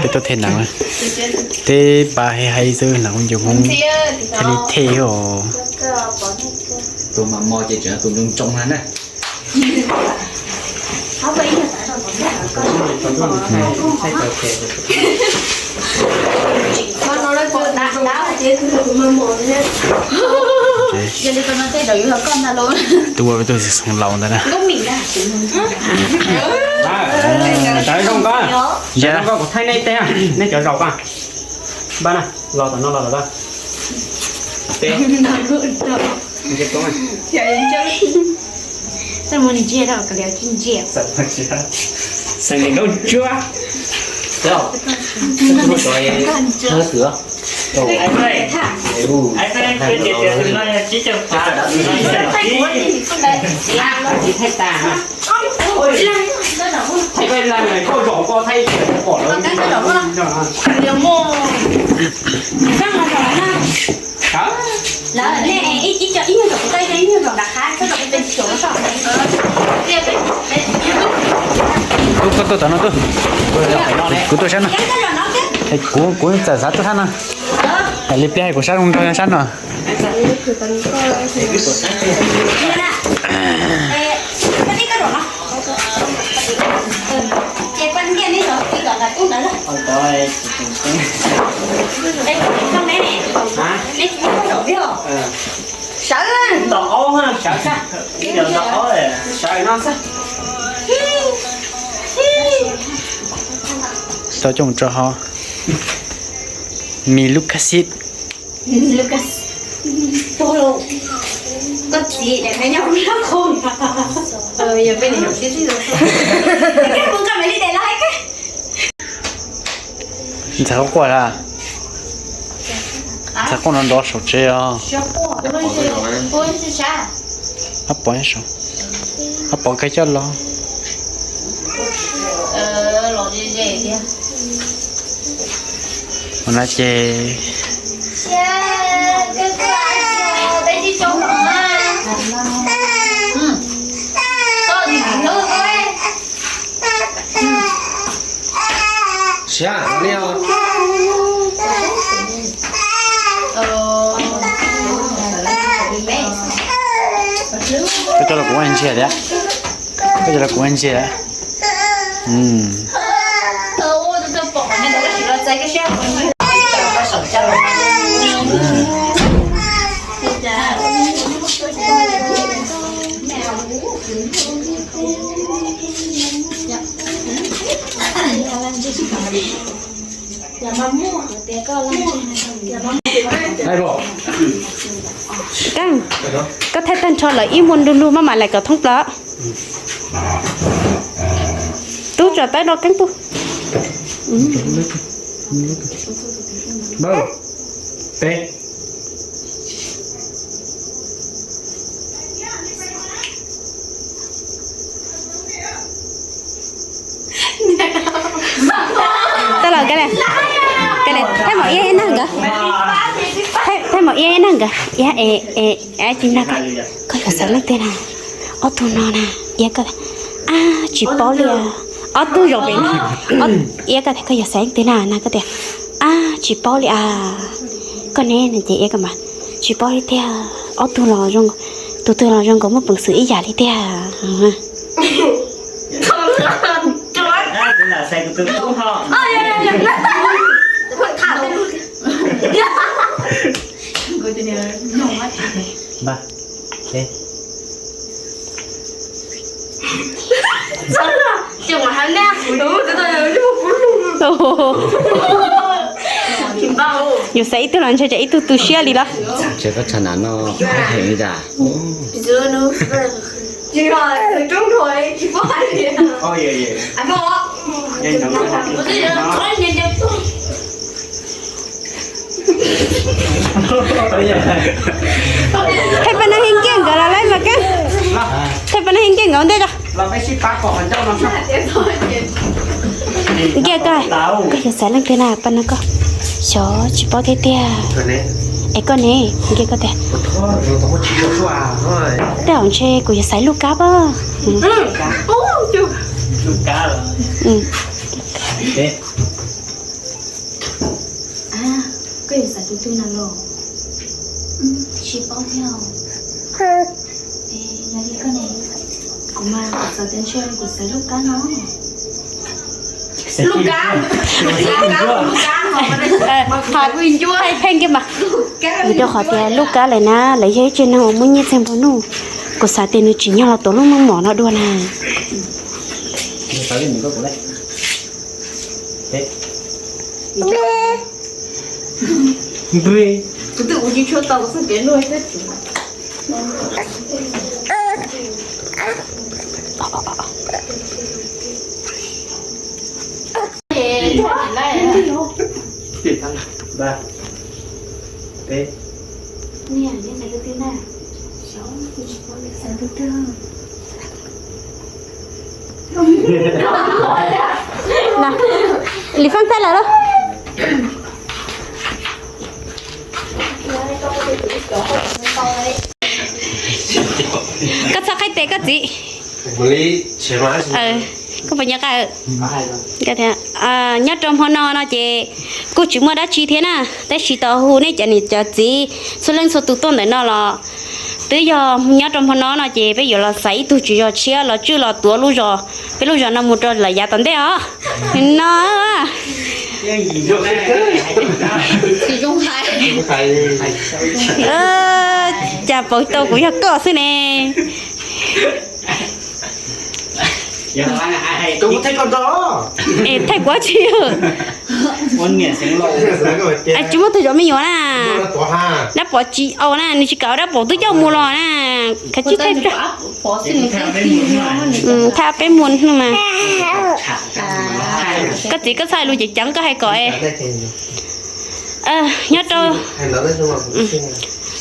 Peb tuaj them nees, tej pab hais hais xwb, nees kuj ncua Hmoob thiaj li them os. Tus mam mos ces tseem tus ntoo ntoo na na. Tus ua peb tug xeev laus ntawd na. Cov zoo ko, cov zoo ko kuv thaij nej teb, nej cov zaum ko. Npaj na, los tom no los tom ko. Xeev Laus Ntsuab. Tub, koj tuaj tom no tub. Kuv tuaj sab no. Kuv, kuv txawm xav tuaj sab no. Li pliag kuv sab zoo nraug sab no. Tau coj mus tso hov. Mi Lucas xib. Ntxhais quaj la. Ntxhais quaj no nrov saum tsev os. Ob pov, ob pov kawg coj los. Ua no ces siab li os. Koj coj los kuv ua ntsia thiab. Koj coj los kuv ua ntsia. Keej, koj thaij tag nrho lawm ib muag nrug nug maj mam laim kom thoob plaws. Tub tso tawb rau Keej tub. Tau los, thaij maum iab ib nag nkawd. Thaij maum iab ib nag nkawd. Iab es, es tsis nag koj, koj yuav xaiv leej twg na? Ob tug no na. Iab koj tias, ab, tsis paub li. Ob tug zaum pem no. Iab koj tias, koj yuav xaiv leej twg na? Na koj tias, ab, tsis paub li as. Koj ne? Ces iab koj mas, tsis paub li tiag. Ob tug los zoo, tus twg los zoo nkaus muaj peev xwm ib yam li tiag. Yus xaiv ib tug los ntshe tsam ib tug tu siab li los. Tsis koj tsa nam no heev li cas. Thaij pab no hib nkiag nkawd los lawm mas koj. Thaij pab no hib nkiag nkawd ua ntej tso. Nkiag koj, koj yuav xaiv leej twg na? Pab no koj, xyov tsis paub thiab tiag. Es koj ne? Nkiag koj tias, tej zaum ntshe kuv yuav xaiv Lukab pab. Lub kab los. Koj yuav xav tus twg na los? Tsis paub thiab. Yog li koj ne, kuv mas kuv xav tias ntshe kuv xav lub kab no. Lub kab, lub kab, lub kab. Rau qhov tias lub kab lawm na, lawv yog ib tsev neeg uas muaj nyiaj txiag nplua nuj, kuv xav tias nws tsim nyog los tuav lub meej mom no dua na. Lis Fab thaij lawm lauj. Koj txhob qhaib tes koj txiv. Koj puas nco qab? Nyob rau hmo no no ces kuj tsis muaj dab tsi thiab na, tab sis tau hu nej cov niam cov txiv txhua leej txhua tus tuaj ntawm no los twb yog nyob rau hmo no no ces peb yuav los xaiv ib tug tswv zos tshiab los tswj los tuav lub zos, peb lub zos no mus rau lawm yav tom ntej os. No cas paub tau kuv yog koj xwb ne. Es thaij kuv tsi? Tsis muaj tug zov me nyuam na. Dab Pov tsis au na, nws tsis kam, Dab Pov twb coj mus los na. Kav tsij thaij, thaij peb muag hnub mas. Koj txiv koj txhaj lus ceev ceev koj hais kom nyob rau,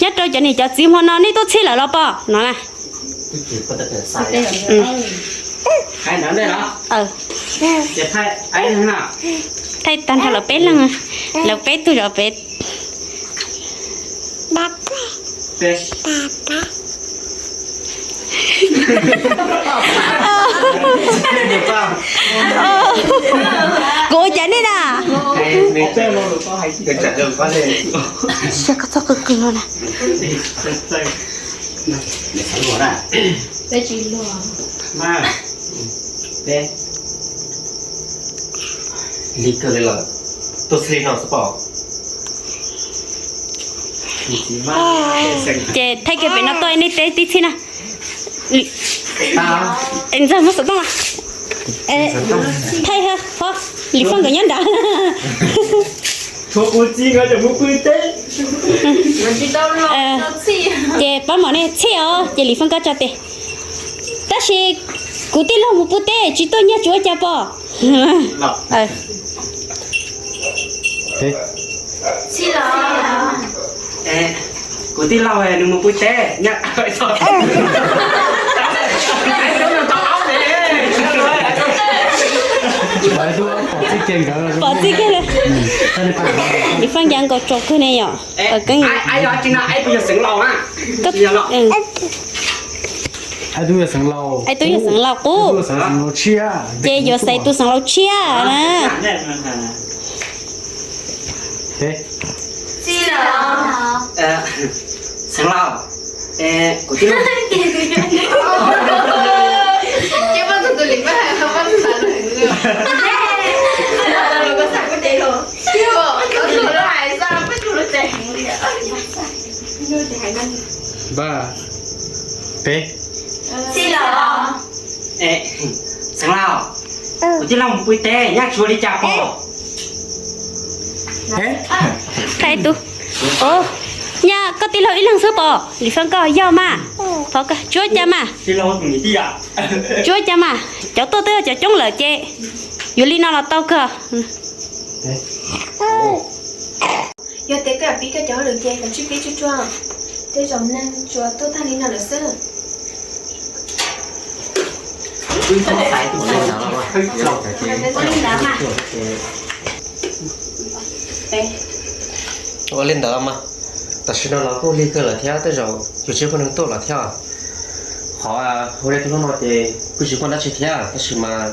nyob rau cov niam cov txiv hmo no nej tuaj txhij lawm los pom no na. Thaij tag nrho lawv peb leeg, lawv peb tug zov pem. Kuv ua cas nej na? Koj txhob qw qw no na. Li kawg li los tuaj txhij no xwb pom. Ces thaij kiag pem no tuaj nej teb tib txhij na. Ntxawg muab xov tooj mas. Thaij, Lis Fab nkawd nyob nrad. Ces pab mom nej txhij os, ces Lis Fab koj tso tes. Tab sis kuv tij laug mus pw teb tsis tuaj nyiag tsuav cas pom. Kuv tij laug nws mus pw teb nyob. Pom txij kiag, Lis Fab ncav nkaus tsaus kawg ne yom. Ais tub yog xeev laus qub, ces yuav xaiv tus xeev laus tshiab na. Xeev laus, kuv tij laug, peb, xeev laus, kuv tij laug mus pw teb nyaj tsuav li cas pom. Thaij tub, nyaj koj tij laug ib leeg xwb pom. Lis Fab koj yog mas, tsuav cas mas, tsuav cas mas, cov tuaj twb yog cov coob lawm ces yuav li no los tau kawg. Yog tias koj pib koj cov hauj lwm ces koj tsij pib tsuag tsuag, tej zaum neeg tsuas tuaj tag li no lawm xwb. Ua li ntawd mas, tam sim no los kuj lig kawg lawm thiab, tej zaum yus tsis pub neeg tuaj los thiab. Qhov hu li tus hlub no ces kuj tsis muaj dab tsi thiab, tab sis mas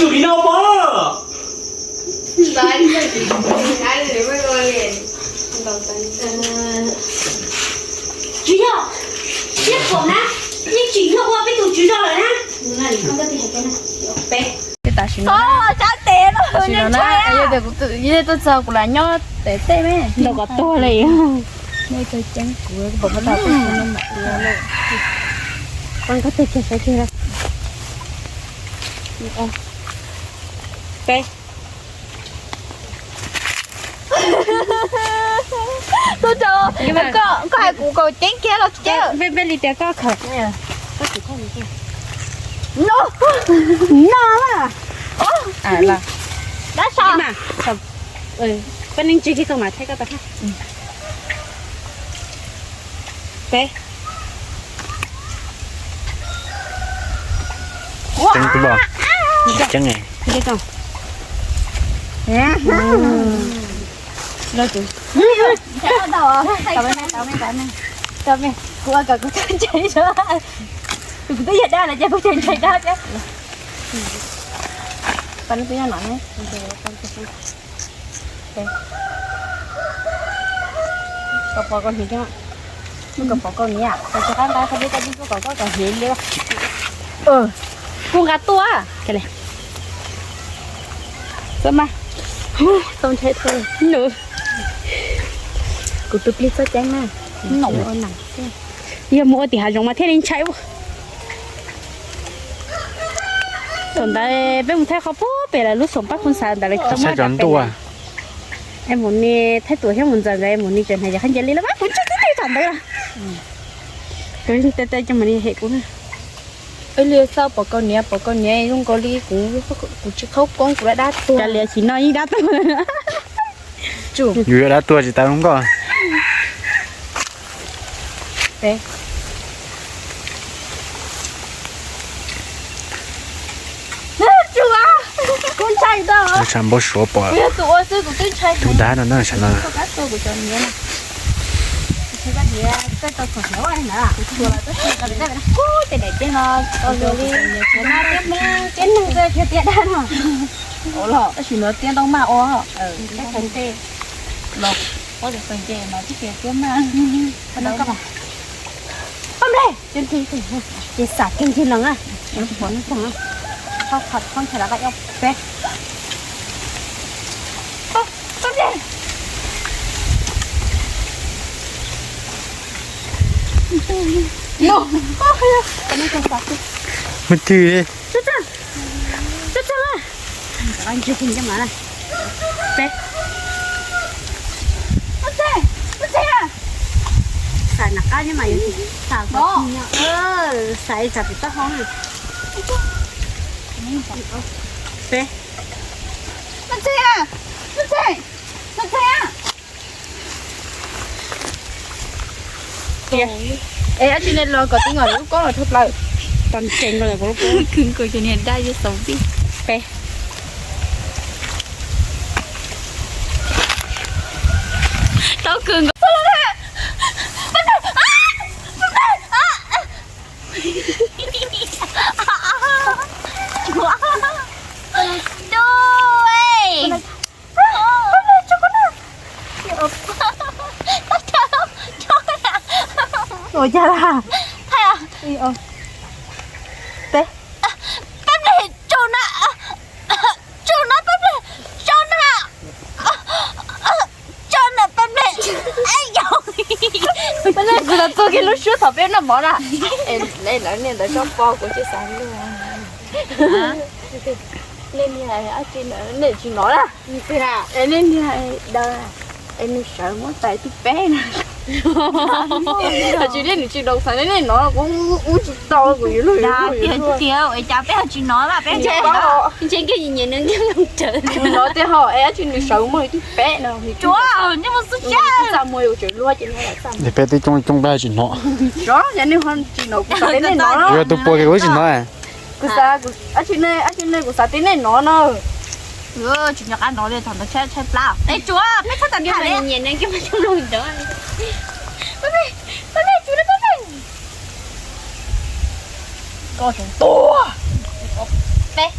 tsum li no pom. Tsis yog, nej pom na, nej tsis yog ua peb tus tswv zos lawm na. Tam sim no, tam sim no na, yog tias kuv tuaj txog kuv lam nyob tej tej me ntau kom tuag li. Nej tau ceeb kuv pom koj tau peb no mam ua lawm. Pon koj tej kiag saib kiag. Peb. Tuaj tso, koj hais kuv kom ceeb kiag los tsis ceeb. Peb li tias koj khawm. No, no. Dab tsi? Peb neeg tsis kiv tau mas thaij koj tau. Peb. Ceeb tub, ceeb. Kuv ua kom kuv tau ntshai, kuv twb yog dab lawm ces kuv tseem ntshai dab thiab. Koj pom koj hniav, koj pom koj hniav, koj tsis qab nqa qhov dib koj tib tuaj kom koj kom hniav li. Kuv nqa tuaj. Txhob mas, tau ntshai thawj. Kuv tus plig txoj ceeb na. Yog mus ua tim hav zoov mas thiaj li ntshai. Thaum ntawd peb mus thaij qhov pub pem lawv lub xoom pab phoo xav ntawd lawv tsis tau muab cov ntuj. Es mus ne, thaij tuam thiab mus ntxaws nkawd mus ne, tseem hais yog qhov nceb li lawm, kuv ntshai tib tug thaum ntawd. Kuv tej tej coj mus ne hem kuv na. Ib li xauj pom koj niam, pom koj niam zoo nkaus li kuv, kuv tsis qhaub koob kuv dab dab tuag. Cov liam sim no yeej dab tuag. Yus yuav dab tuag tsis tau zoo nkauj. Tsam npau suav pom tus dab no na, sawv no. Tab sis no tiab ntau maj ua. Los, ua tiab maj. Ces xam kev ncig los na, pom no, qhov qhov ntshai los qa ib peb. Mus twg? Ntshai, ntshai. Xam na, Qab nyob mas yuav tsum xav kom txog nyob, xav ib tsam pem taub hau na. Peb. Es dab tsi ne los kom tib ngom lub kob los rau plaws. Tos ntsees los kom lub kob. Khwv nkaus ces niag dab yuav xaus vij. Peb. Tau khwv nkaus. Ua cas laj? Peb. Peb ple tso na, tso na peb ple, tso na, tso na peb ple. Kuv tau txog kiag lub suab thaum peb noj mov na. Lawv niag ntawd tso pov kuv tsis xav luag. Nej niag dab tsi nej tsis hnov na? Es nej niag daws, es nws sawv muab tais tib peb na. Tsis nej nws tsis daus xav nej hnov kuv ub tsis tau kuv yuav luag yuav luag. Tiag tiag es cas peb ho tsis hnov mas peb ntshe ntshe nkiag nyiam nws nkiag mus rawv. Nws hnov tiag ho es dab tsi nws sawv muab tib peb no. Tsuav, nej mus xub tshab. Txaj muag yuav tseem luag ces no. Es peb twb coob coob peb tsis hnov. Tsuav, yog nej ho tsis hnov kuv xav tias nej hnov. Kuv yog tus puas kiag kuv tsis hnov. Kuv xav, dab tsi ne, dab tsi ne kuv xav tias nej hnov no. Tsis nco qab hnov li thaum ntawd tshaib tshaib plab. Es tsuav, peb txhob tau tham li. Nyiam nyiam nws nkiag mus rawv. Peb, peb, peb, tsuav na peb, peb. Koj tseem tuag. Peb.